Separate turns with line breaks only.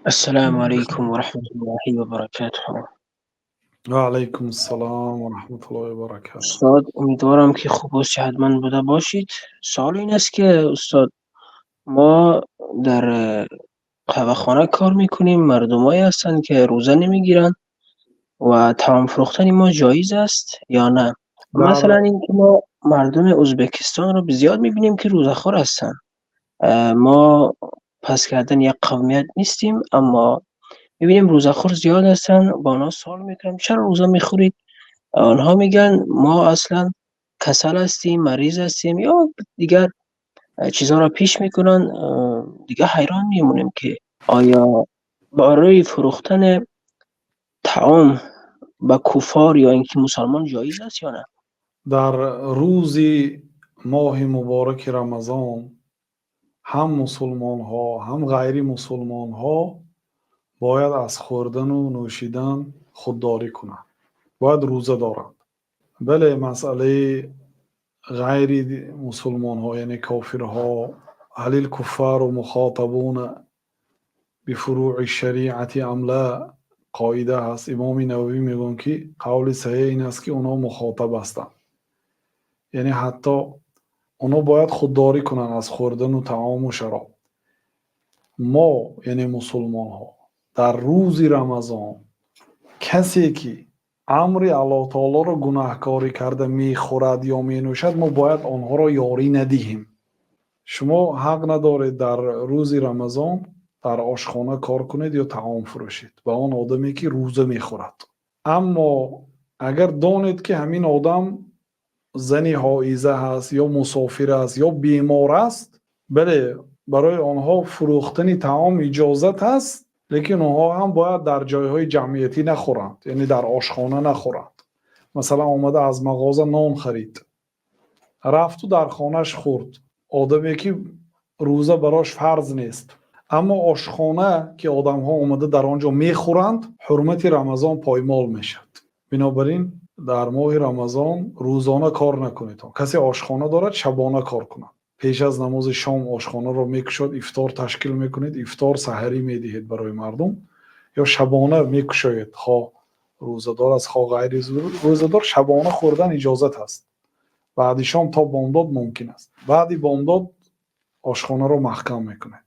السلام عليكم ورحمة الله وبركاته.
وعليكم السلام ورحمة الله وبركاته.
استاد، امیدوارم که خوب و صحتمند بوده باشید. سوال این است که استاد، ما در قهوه‌خانه کار میکنیم، مردمایی هستند که روزه نمیگیرند و طعام فروختن ما جایز است یا نه؟ مثلا اینکه ما مردم ازبکستان رو زیاد میبینیم که روزه‌خوار هستند. ما پس کردن یک قومیت نیستیم، اما میبینیم روزه‌خوار زیاد هستن. با آنها سوال میکنم چرا روزه میخورید؟ آنها میگن ما اصلا کسل هستیم، مریض هستیم یا دیگر چیزها را پیش میکنن. دیگه حیران میمونیم که آیا برای فروختن طعام به کفار یا اینکه مسلمان جایز است یا نه؟
Дар рӯзи моҳи мубораки Рамазон ҳам мусулмонҳо, ҳам ғайри мусулмонҳо бояд аз хӯрдану нӯшидан худдорӣ кунанд, бояд рӯза доранд. Бале, масъалаи ғайри мусулмонҳо, яъне кофирҳо, هل الكفار مخاطبون بفروع الشريعة أم لا، қоида ҳаст. Имоми Нававӣ мегӯянд, ки қавли саҳеҳ ин аст, ки онҳо мухотаб ҳастанд, яъне ҳатто онҳо бояд худдорӣ кунанд аз хӯрдану таому шароб. Мо, яъне мусулмонҳо, дар рӯзи Рамазон касе ки амри Аллоҳ таолоро гунаҳкорӣ карда мехӯрад ё менӯшад, мо бояд онҳоро ёрӣ надиҳем. Шумо ҳақ надоред дар рӯзи Рамазон дар ошхона кор кунед ё таом фурӯшед ба он одаме, ки рӯза мехӯрад. Аммо агар донед, ки ҳамин одам зани ҳоиза ҳаст ё мусофир аст ё бемор аст, бале, барои онҳо фурӯхтани таом иҷозат аст, лекин онҳо ҳам бояд дар ҷойҳои ҷамъиятӣ нахӯранд, яъне дар ошхона нахӯранд. Масалан, омада аз мағоза нон харид, рафту дар хонаш хӯрд, одаме ки рӯза барош фарз нест. Аммо ошхона, ки одамҳо омада дар он ҷо мехӯранд, ҳурмати Рамазон поймол мешавад. Бинобар ин дар моҳи Рамазон рӯзона кор накунед. Касе ошхона дорад, шабона кор кунад. Пеш аз намози шом ошхонаро мекушод, ифтор ташкил мекунед, ифтор саҳарӣ медиҳед барои мардум ё шабона мекушоед, хоҳ рӯзадор аст, хоҳ ғайри рӯзадор, шабона хӯрдан иҷозат аст. Баъди шом то бомдод мумкин аст. Баъди бомдод ошхонаро маҳкам мекунед.